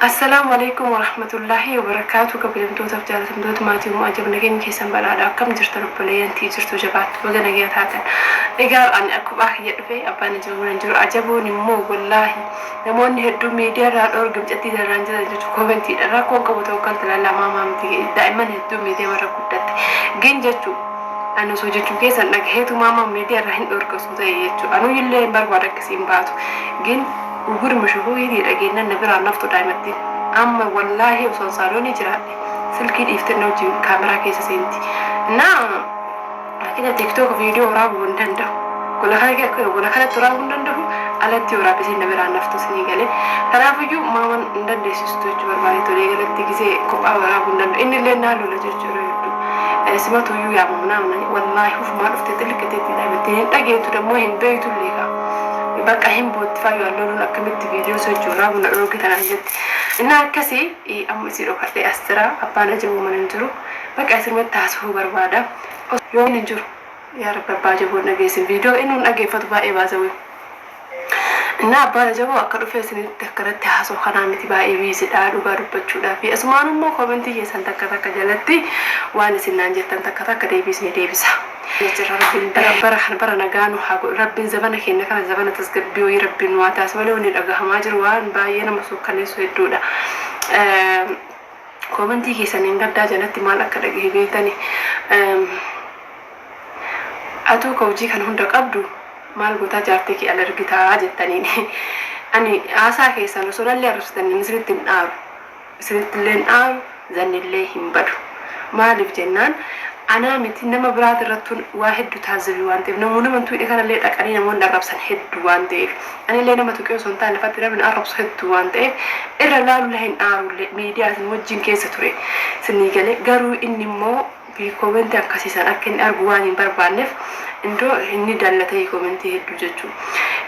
Assalaamu alaikum warahmatullaahi wabarakaatu. Kabajamtootaaf jaalatamtoota maatii Ummu Ajab, nageenya keessan badhaadha. Akkam jirtan obboleeyyan tii? Jirtu, jabaattu? Baga nagaa taatan. Egaa ani akkuma kiyya dhufe, abbaan Ajaboo hin jiru. Ajaboon immoo wallaahi namoonni hedduun miidiyaa irraa dhoorge mucattii irraan jiran jechuun koomentiidha. Rakkoon qabu ta'uu lamaa maamti daa'imman hedduu miidiyaa irra guddatte gin jechuun ani osoo jechuu keessan dhagaheetu maama miidiyaa irraa hin dhoorge osoo ta'e jechuudha. Anuu illee hin barbaadu akkasiin baatu gin ugurma shufuu hidii dhageennan na biraan naftu daa'imattiin. Amma wallaahi osoo saaloonii jiraadhe silkii dhiiftee na wajjin kaameraa keessa seenti. Naa fakkeenya TikTok viidiyoo waraabuu hin danda'u. Gola kana, gola kanatti waraabuu hin danda'u, alatti waraabisiin na biraan naftu isinii galee. Kanaafiyyuu maaman hin dandeessistu jechuu barbaade. Tolee, galatti gisee kophaa waraabuu hin danda'u. Inni illee naa lola jechuu yeroo hedduu. Simatuyyuu yaamamu naamna wallaahi ufumaa dhufte xilqiteetti daa'imattiin hin dhageetu dammoo hin beeytu illee kaa. Bakka hin bootti faayyoo loluun akkamitti viidiyoo sochii waraabuu na dhorge tanaan jetti. Innaa akkasii amma isii dhokadhee as jira. Abbaan Ajaboo mana hin jiru. Bakka isinumatti haasa'uu barbaada. Yoo hin jiru, yaa Rabbi, abbaa Ajaboo hin dhageessin. Viidiyoo inni hin dhageeffatu baay'ee baasawee. Innaa abbaan Ajaboo akka dhufee isinitti akkanatti haasa'u kanaa miti, baay'ee busy dha dhugaa dubbachuudhaa fi asumaan immoo koomentii keessan takka takka jalatti waan isin naan jettan takka takka deebii isinii deebisa. Jira Rabbiin bara kana bara nagaa nu haa godhu. Rabbiin zabana keenya kana zabana tasgabbii wayii Rabbiin nu haa taasisu malee wanni dhagahamaa jiru waan baay'ee nama suukkaneessu hedduudha. Koomentii keessan hin gaddaa jalatti maal akka dhagahe beektani? Atuu ka hojii kana hunda qabdu maal gootaa jaartii kee ala ergitaa jettaniin. Ani haasaa keessan osoo nallee arrabsitanii isinitti hin dhaaru. Isinitti illee hin dhaaru, zannillee hin badu. Maaliif jennaan, anaa miti nama biraati irrattuu waa hedduu taazzabii waan ta'eef, namoonni nama tuqe kanallee dhaqanii namoonni arrabsan hedduu waan ta'eef, anillee nama tuqee osoo hin taane lafatti namni arrabsu hedduu waan ta'eef, irra laalullee hin dhaarullee miidiyaa isin wajjin keessa ture isinii galee. Garuu inni immoo koomentii akkasiisan akka inni argu waan hin barbaanneef indoo inni dallatee koomentii hedduu jechuudha.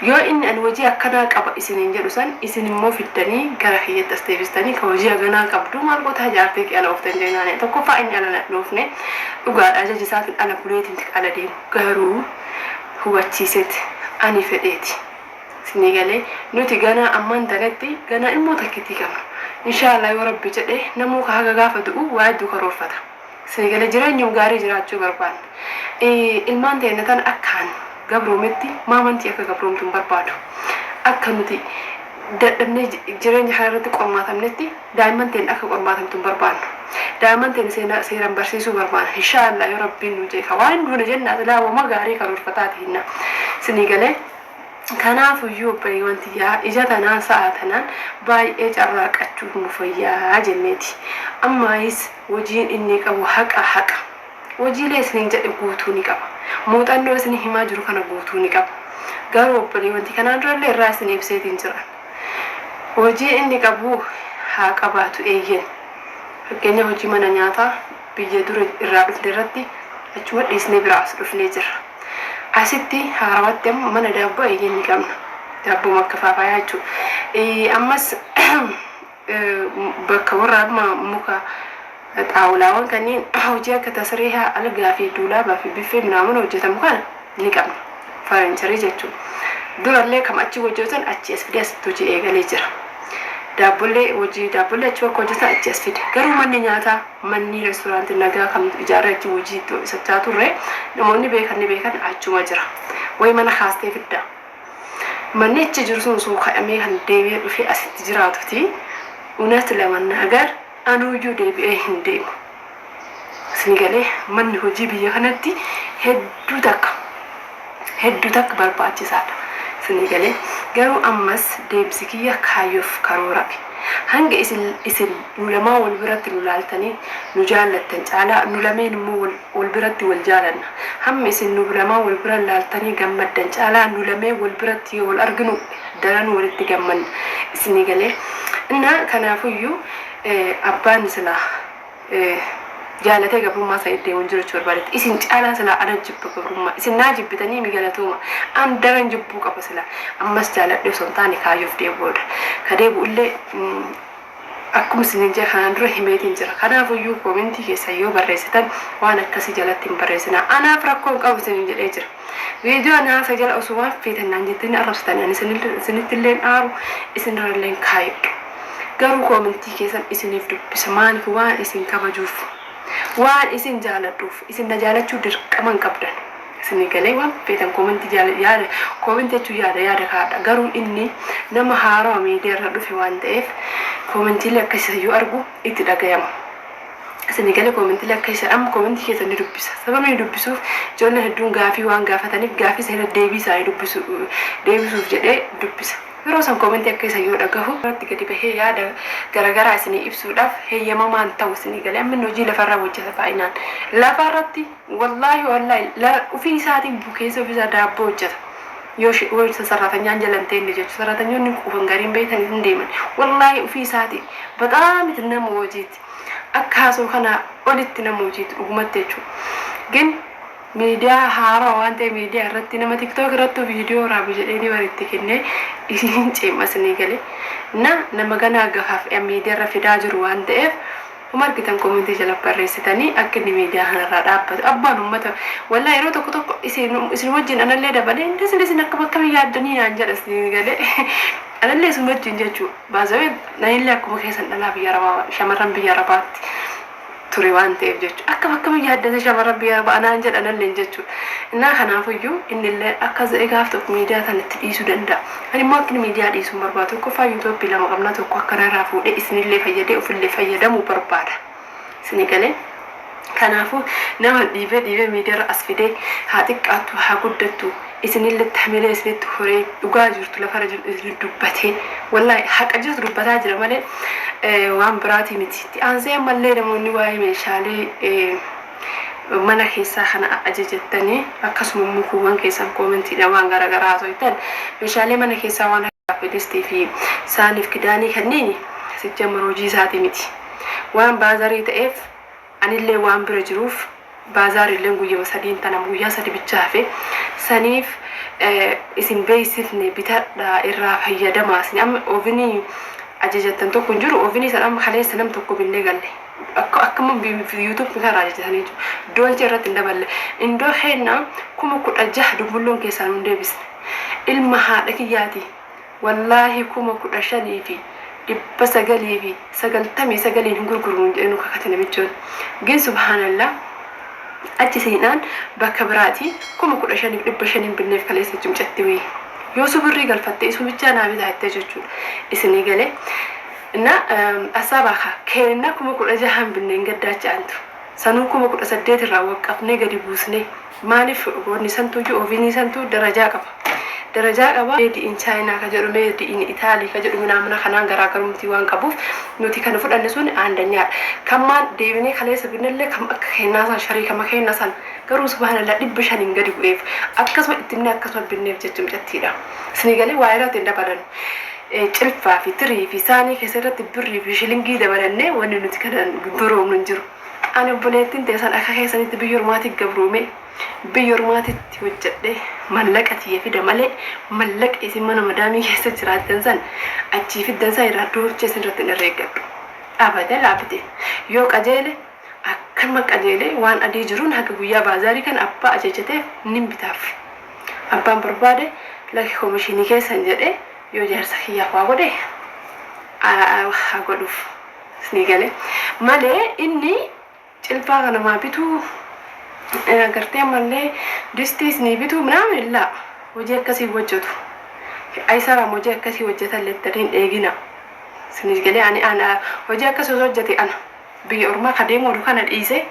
Yoo inni ani hojii akkanaa qaba isiniin jedhu san, isin immoo fiddanii gara kiyyatti as deebistanii ka hojii haganaa qabdu maal gootaa jaartee kee ala ooftan jennaan, tokkoffaa inni ala na dhoofne dhugaadha. Ajaja isaatiin ala buleetiin ala deemu garuu hubachiiseet ani fedheeti. Isinii galee? Nuti ganaa ammaan tanatti ganaa ilmoo takkitii qabna. Inshaallah yoo Rabbi jedhe, namuu ka haga gaafa du'u waa hedduu karoorfata. Isinii galee? Jireenyum gaarii jiraachuu barbaanna. Ilmaan teenya tana akkaan gabroometti maamantii akka gabroomtu hin barbaadu. Akka nuti dadhabnee jireenya kana irratti qormaatamnetti daa'imman teenya akka qormaatamtu hin barbaannu. Daa'imman teenya seeraan barsiisuu barbaanna. Inshaallah yoo Rabbiin nu jeeka waan duune jennaa silaa wama gaarii karoorfataati hinna. Isinii galee? Kanaafuyyuu obboleewwan tiyyaa, ija tanaan sa'a tanaan baay'ee carraaqachuun nu fayyaa jenneeti. Ammaayis hojiin inni qabu haqa haqa. Hojiilee isiniin jedhe guutuu ni qaba. Muuxannoo isin himaa jiru kana guutuu ni qaba. Garuu obboleewwan kanaan durallee irraa isin ibseetiin jiran. Hojii inni qabu haa qabaatu, eeyyen. Fakkeenya hojii mana nyaataa biyya dura irraa dhufne irratti achuma dhiisnee biraa as dhufnee jirra. Asitti haarawatti amma mana daabboo eeyyen ni qabna. Daabboo makka faafaayaa jechuudha. Ammas bakka warra amma muka xaawulaawwan kanneen hojii akka tasriihaa, algaa fi duulaabaa fi biffee minaamun hojjetamu kana ni qabna. Furniture jechuudha. Durallee kam achi hojjetan achi as fidee asitti hojii eegalee jira. Daabbollee, hojii daabbollee achi bakka hojjetan achi as fide. Garuu manni nyaataa, manni reestooraantii nagaa kan ijaarree achi hojii itti hojjechaa turre, namoonni beekan ni beekan, achuma jira. Wayi mana kaastee fidda. Manni achi jiru sun osoo ka'amee kan deebi'ee dhufee asitti jiraatuti. Unat lamannaagar anuuyyuu deebi'ee hin deemu. Isin galee? Manni hojii biyya kanatti hedduu takka hedduu takka barbaachisaadha. Isin galee? Garuu ammas deemsi kiyya kaayyoof karoorafi. Hanga isin nu lamaan wal biratti nu laaltanii nu jaallattan caalaa nu lameen immoo wal biratti wal jaalanna. Hamma isin nu lamaan wal bira laaltanii gammaddan caalaa nu lameen wal biratti yoo wal arginu daran walitti gammanna. Isinii galee? Innaa kanaafuyyuu abbaan silaa jaalatee gabrummaa isaa deemuun jiru jechuu barbaadetti. Isin caalaa silaa ana jibba gabrummaa. Isin naa jibbitanii mi galatooma. An daran jibbuu qaba silaa. Ammas jaaladhee osoo hin taane kaayyoof deebi'uudha. Ka deebi'u illee akkuma isiniin jedhe kanaan dura himeetiin jira. Kanaafuyyuu koomentii keessan yoo barreessitan waan akkasii jalatti hin barreessinaa. Anaaf rakkoo hin qabu isiniin jedhee jira. Viidiyoo ani haasa jala osoo waan feetan naan jettanii arrabsitanii ani isinitti illee aaru, isinirra illee kaayedhu. Garuu koomentii keessan isiniif dubbisa. Maaliif? Waan isin kabajuuf, waan isin jaaladhuuf. Isin na jaalachuu dirqama hin qabdan. Isinii galee? Waan feetan koomentii jaala yaada, koomentii jechuun yaada, yaada kaadha. Garuu inni nama haarawa miidiyaa irra dhufe waan ta'eef koomentiilee akkasii yoo argu itti dhagayama. Isinii galee? Koomentiilee akka isa amma koomentii keessan ni dubbisa. Sababni ni dubbisuuf ijoolleen hedduun gaafii waan gaafataniif gaafii sana deebii isaanii dubbisu deebisuuf jedhee dubbisa. Yeroo san koomentii akka isa yoo dhagahu irratti gadi bahee yaada garagaraa isinii ibsuudhaaf heeyyamamaan ta'u. Isinii galee? Amma inni hojii lafarraa hojjeta baay'inaan. Lafarratti, wallaahi wallaahi, ofii isaatiin bukeessa ofii isaa daabboo hojjeta. Yoo sarratanyaan jala hin teenne jechuudha. Sarratanyoonni quufan gariin beektan hin deeman. Wallaahi, ofii isaatiin bataam itti nama hojiiti. Akka haasoo kanaa olitti nama hojiiti dhugumatti jechuudha. Gin miidiyaa haaraa waan ta'e miidiyaa irratti nama TikTok irratti viidiyoo raabu jedhee ni baritti kennee isin ceema. Isinii galee? Na nama ganaa gafaaf miidiyaa irra fidaa jiru waan ta'eef uma argitan koomentii jala barreessitanii akka inni miidiyaa kanarraa dhaabbatu. Abbaan uummata, wallaa, yeroo tokko tokko isin wajjin anallee dabalee isin isin akkam akkamii yaaddanii naan jedha. Isinii galee? Anallee isin wajjin jechuu baasawee nanillee akkuma keessan dhalaa biyya arabaa, shamarran biyya arabaatti ture waan ta'eef jechuudha. Akkam akkamii yaaddate shamarran biyya arabaa anaan jedha analleen jechuudha. Innaa kanaafuyyuu innillee akka za'e gaaf tokko miidiyaa sanatti dhiisuu danda'a. Ani immoo akka inni miidiyaa dhiisuu hin barbaadu. Tokkoffaa yuutuubii lama qabna, tokko akka narraa fuudhee isinillee fayyadee ofillee fayyadamuu barbaada. Isinii galee? Kanaafuu nama dhiibee dhiibee miidiyaarra as fidee, haa xiqqaattu haa guddattu, isinillee hamilee isinitti horee, dhugaa jirtu lafarra jirtu isin dubbatee, wallaahi haqa jirtu dubbataa jira malee waan biraatii miti. Itti aansee ammallee namoonni waa'ee meeshaalee mana keessaa kana ajajattanii, akkasuma immoo kuuwwan keessan koomentiidhaan waan garaagaraa haasoftan, meeshaalee mana keessaa waan akka distii fi saaniif kidaanii kanneen sijjamar hojii isaatii miti. Waan baazarii ta'eef anillee waan bira jiruuf, baazaarillee guyyama sadiin tana, guyyaa 3 bichaa hafe saniif isin beeksifne, bitadhaa irraa fayyadamaa. Isin amma ovenii ajajattan tokko hin jiru. Ovenii san amma kaleessa nam tokko binnee galle. Akka akkuma YouTube karaa ajajatanii jiru. Doolchee irratti hin daballe. Indoo keenna 16,000 dumbulloon keessaa nun deebisne. Ilma haadha kiyyaati. Wallaahi, 15,999n hin gurgurru jedhee nu kakate namichoon. Gin subhaanallah, achi seenaan bakka biraati 15,500n binneef kaleessa cimcatti wayii. Yoo subirrii galfatte isuma bichaa naa bitaa jettee jechuudha. Isinii galee? Na asaabaa keenna 16,000n binneen gaddaacha antu. Sanuu 18,000 irraa waqqafnee gadi buusnee. Maaliif? Wanni santuyyuu, ovenii santuu darajaa qaba. Darajaa qaba. Made in China ka jedhu, made in Italy ka jedhu minaamina kanaan garaagarumtii waan qabuuf nuti kan fudhanne sun aandanyaadha. Kan maal deebinee kaleessa binnellee kam akka kennaa san sharii kama kenna san garuu subhaanallah 500n gadi bu'eef akkasuma itti himnee akkasuma binneef jechuun micattiidha. Isinii galee? Waa irratti hin dabalan. Cilfaa fi tirii fi saanii keessa irratti birrii fi shilingii dabalannee wanni nuti kana duroomnu hin jiru. Ani obboleettiin teessan akka keessanitti biyya ormaatti gabroome, biyya ormaatitti hojjedhe mallaqa tiyya fida malee mallaqa isin mana madaamii keessa jiraattan san achii fiddan san irraa doolchee isin irratti hin herreeggadhu. Abadan abidin. Yoo qajeele akkanuma qajeele waan adii jiruun haga guyyaa baazaarii kana abbaa ajajateef nin bitaaf. Abbaan barbaade lakki koomishinii keessan jedhee yoo jaarsa kiyyaaf waa godhe haa godhuuf. Isinii galee? Malee inni cilfaa kana maa bituu agartee ammallee distii isinii bituu minaamin illaa hojii akkasii hojjetu. Ayisaraam hojii akkasii hojjetan lettanii hin eegina. Isinii galee? Ani ana hojii akkasii osoo hojjete ana biyya ormaa ka deemu oolu kana dhiisee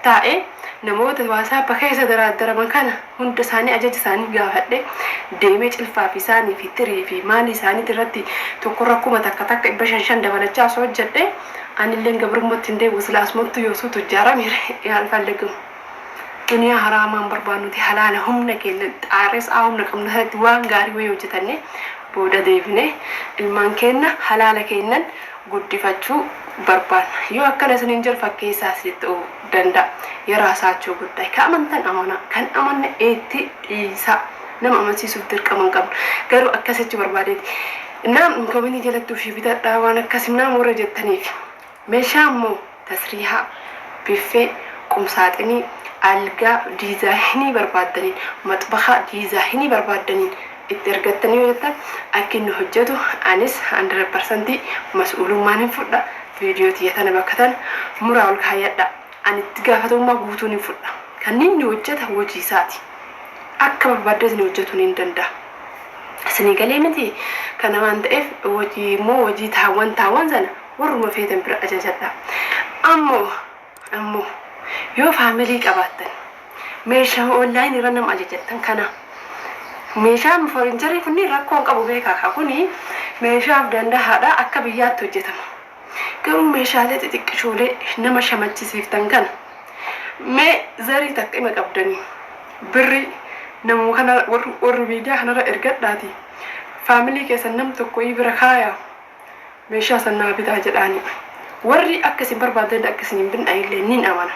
taa'ee namoota waasaappa keessa daraaddaraman kana hunda isaanii ajaja isaanii gaafadhe deemee cilfaa fi isaanii fi tirii fi maalii isaaniitti irratti tokkorra 1,000 takka 500 dabalachaa osoo hojjedhe anilleen gabrummaatti hin deebi'u. Sila asumattu yoosuu tujjaarame yaalfallegamu. Duniyaa haraamaan barbaannuti halaala humna keenya xaaree sa'a humna qabnu sanatti waan gaarii wayii hojjetanne booda deebine ilmaan keenya halaala keenyan guddifachuu barbaanna. Yoo akkana isiniin jedhu fakkeessaa isinitti ta'uu danda'a. Yeraasaachuu guddaa. Kan amantan amanaa, kan amanne itti dhiisaa. Nama amansiisuuf dirqama hin qabnu. Garuu akkas jechuu barbaadeeti. Naa kominii jalatti ofii bitadhaa waan akkasii nama warra jettaniif. Meeshaa immoo tasriihaa, biffee, qumsaaxinii, algaa diizaayinii barbaaddaniin, maxbakaa diizaayinii barbaaddaniin. Itti ergattanii yoo jettan akka inni hojjetu anis 100% mas'uulummaan hin fudha. Viidiyoo tiyya tana bakka tana muraa ol kaayyadha. Ani itti gaafatamummaa guutuun hin fudha. Kan inni hojjeta hojii isaati. Akka barbaadde isin hojjetuu ni danda'a. Isinii galee miti? Kana waan ta'eef hojii immoo hojii taawwan taawwan sana warruma feetan bira ajajadha. Ammoo yoo faamilii qabaattan, meeshaa online irra nama ajajattan kana, meeshaan furniture kunniin rakkoo hin qabu, beekaa kaa, kuni meeshaaf dandahaadha, akka biyyaatti hojjetama. Garuu meeshaalee xixiqqishoolee nama shamachisiiftan kana, mee zarii takka ima qabdanii birri namuma kana warri miidiyaa kanarra ergadhaati, faamilii keessan nam tokko bira kaayaa, meeshaa san naa bitaa jedhaani. Warri akka isin barbaadan akka isin hin binne illee nin amana.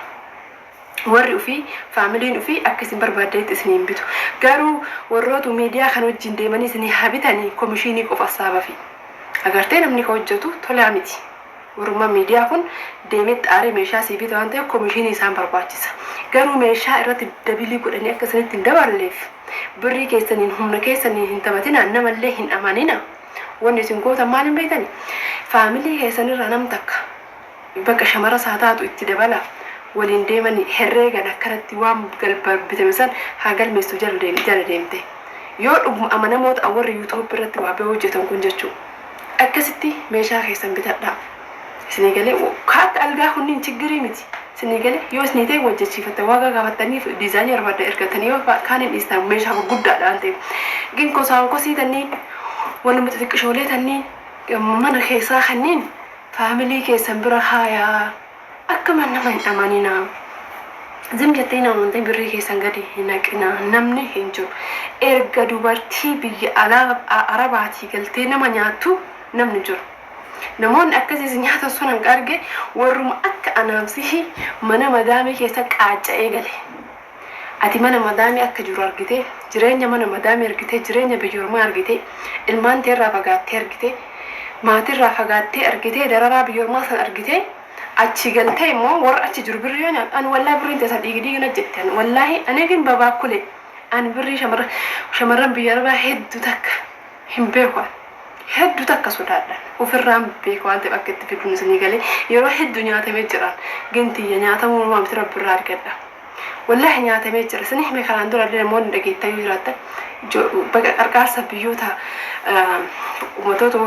Warri ufii, faamiliin ufii akka isin barbaadanitti isin hin bitu. Garuu warrootu miidiyaa kana wajjin deemanii isin haa bitanii, komishinii qofa saabafi. Agartee, namni ka hojjetu tolaa miti. Warrummaa miidiyaa kun deemee xaaree meeshaa sii bita waan ta'eef komishinii isaan barbaachisa. Garuu meeshaa irratti dabilii godhanii akka isinitti hin daballeef birrii keessaniin, humna keessaniin hin taphatinaa, namallee hin amanina. Wanni isin gootan maal hin beektani? Faamilii keessanirraa nam takka, bakka shamara isaa taatu, itti dabala, waliin deemanii herreegan akkanatti waan bitame san haa galmeessu jala deemte. Yoo dhuguma amanamoo ta'an warri YouTube irratti waa bahee hojjetan kun jechuudha. Akkasitti meeshaa keessan bitadhaa. Isinii galee? Akka algaa kunniin chiggirii miti. Isinii galee? Yoo isinii ta'e hojjechiifatta, waagaa gaafattanii, diizaayinii barbaaddan ergatanii, yoo kaan hin dhiistan, meeshaa gurguddaadha waan ta'eef. Gin kosaan kosii tanniin, wanuma xixiqqishoolee tanniin mana keessaa kanneen faamilii keessan bira kaayaa. Akkuma nama hin amaninaa. Zim jettee nama amantee birrii keessan gadi hin naqinaa. Namni hin jiru. Erga dubartii biyya Arabaatii galtee nama nyaattu namni jiru. Namoonni akkasiis nyaata sun hanga arge warruma akka anaafsi mana madaamii keessa qaacca'ee gale. Ati mana madaamii akka jiru argite, jireenya mana madaamii argite, jireenya biyya ormaa argite, ilmaan teerraa fagaattee argite, maatirraa fagaattee argite, dararaa biyya ormaa san argite, achi galtee immoo warra achi jiru birrii yoo nyaatu, ani wallaahi birriin teessan dhiigi dhiigi na jette. Ani wallaahi ani gin babaa kule, ani birrii shamarran biyya arabaa hedduu takka hin beeku, hedduu takka sodaadha. Ofirraan beeku waan ta'eef akka itti fiduun isinii galee yeroo hedduu nyaatamee jiraan gintiyya nyaatamuu namaa miti, rabbirraa argadha. Wallaahi nyaatamee jira. Isin hime kanaan dura illee, namoonni dhageettan yoo jiraattan, bakka qarqaarsa biyyoota ummatoota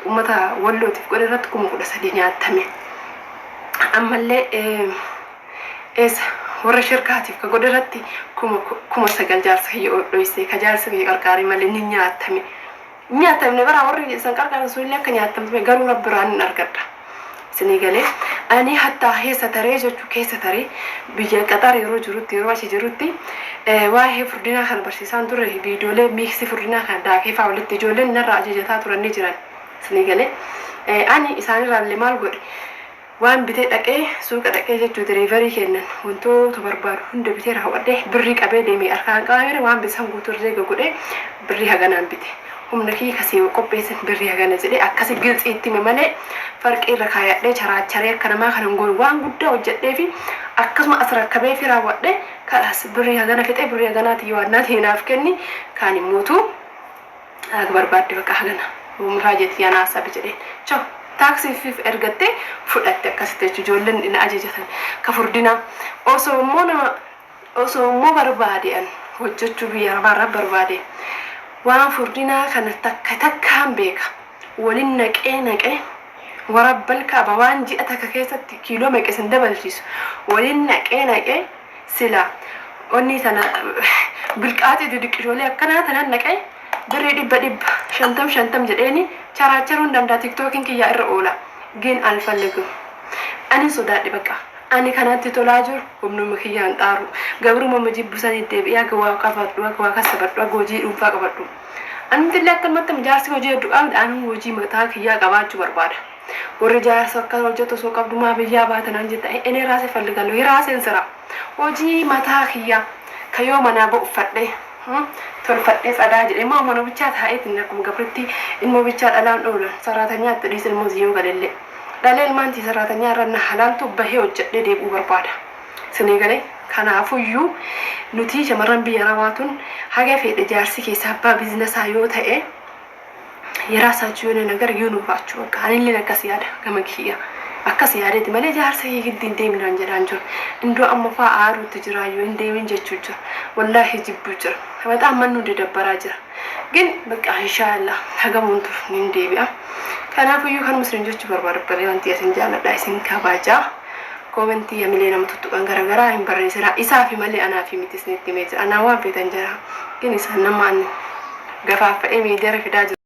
ummata wallootiif godhe irratti 13,000 nyaatame. Ammallee eessa warra shirkaatiif ka godhe irratti 9,000 jaarsa kiyya dhoysee, ka jaarsa kiyya qarqaaree malee ni nyaatame. Nyaatamne bara warri isan qarqaaran sunillee akka nyaatamte, garuu rabbiraan hin argadha. Isinii galee? Ani hattaa keessa taree jechuu, keessa taree biyya Qaxar yeroo jirutti, yeroo achi jirutti, waa'ee furdinaa kana barsiisaan turre, viidiyoolee miiksii furdinaa kana daakee fa'aa walitti ijoolleen narraa ajajataa turan ni jiran. Isinii galee? Ani isaanirraallee maal godhe? Waan bitee dhaqee, suuqa dhaqee jechuu, delivery kennan wantoota barbaadu hunda bitee raawwadhee, birrii qabee deemee harkaan qabamee, waan bisan guutuu herreega godhee, birrii haganaan bite. Humna kiyya kasii qopheessan birrii hagana jedhee akkasi gilxiitti hime malee farqii irra kaayadhee charaacharee akka namaa kana hin goonu. Waan guddaa hojjedhee fi akkasuma as rakkabee fi raawwadhee, kalaas birrii hagana fixee, birrii haganaati yoo annaa ta'e naaf kenni, kaan immootu haga barbaadde bakka hagana raajetii anaa sabi jedheen. Chao, taaksiif ergattee fudhatte. Akkasitti jechuun ijoolleen na ajajatan ka furdinaa. Osoo immoo nama, osoo immoo barbaade, an hojjechuu biyya arabaarraa barbaade, waan furdinaa kana takka takkaan beeka, waliin naqee naqee, warabbal kaaba, waan ji'a takka keessatti kiiloo meeqa isin dabalchiisu waliin naqee naqee, sila onni tana bilqaaxii didiqqishoolee akkanaa tanan naqee, birrii dhibba dhibba, shantam shantam jedheeni charaacharuun danda'a. TikTokiin kiyyaa irra oola. Gin alfalligu ani sodaadhe. Bakka ani kanatti tolaa jiru humnuma kiyyaan xaaru, gabruma jibbu sanii deebi'ee akka waa qabadhu, akka waa kassabadhu, akka hojii dhuunfaa qabadhu. Anumtillee akkanumatti jaarsi hojii hedduu qabdi, ani hojii mataa kiyyaa qabaachuu barbaada. Warri jaarsa akka hojjetu osoo qabdu maa biyyaa baatan jetta, inni raasee falligallu raaseen sira hojii mataa kiyyaa kayyoo manaa ba'u uffadhee tolfadhee tsadaa jedhee maa mana bichaa taa'eetiin akkuma gabritti ilmoo bichaa dhalaan oolan, saraatanyaa itti dhiisa, ilmoo ziyyoo galellee dhalee ilmaan tii saraatanyaa irra na halaaltu bahee hojjedhee deebi'uu barbaada. Isinii galee? Kanaafuyyuu nuti shamarran biyya arabaa tun haga fedhe jaarsi keessa abbaa biizinasaa yoo ta'e የራሳችሁ የሆነ ነገር ይኑራችሁ። በቃ anilleen akkas yaada gama kiyya akkas yaadeeti malee jaarsa kee giddi hin deemin an jedhaan jiru. Indoo amma faa aaruutti jiraayyuu hin deemin jechuu jira. Wallaahi jibbuu jira. በጣም mannu dadabbaraa jira. ግን በቃ ኢንሻአላህ hagamuun tuf nin deebi'a. Kanaafuyyuu kanuma isin jechuu barbaadu balee wanti isin jaaladha, isin kabajaa. Koomentii hamilee nama tuttuqan garaagaraa hin barreessinaa. Isaafi malee anaafi miti, isinitti himee jira. Anaa waan feetan jira. ግን isaan nama ani gafaaffa'ee miidiyaa fidaa jiru.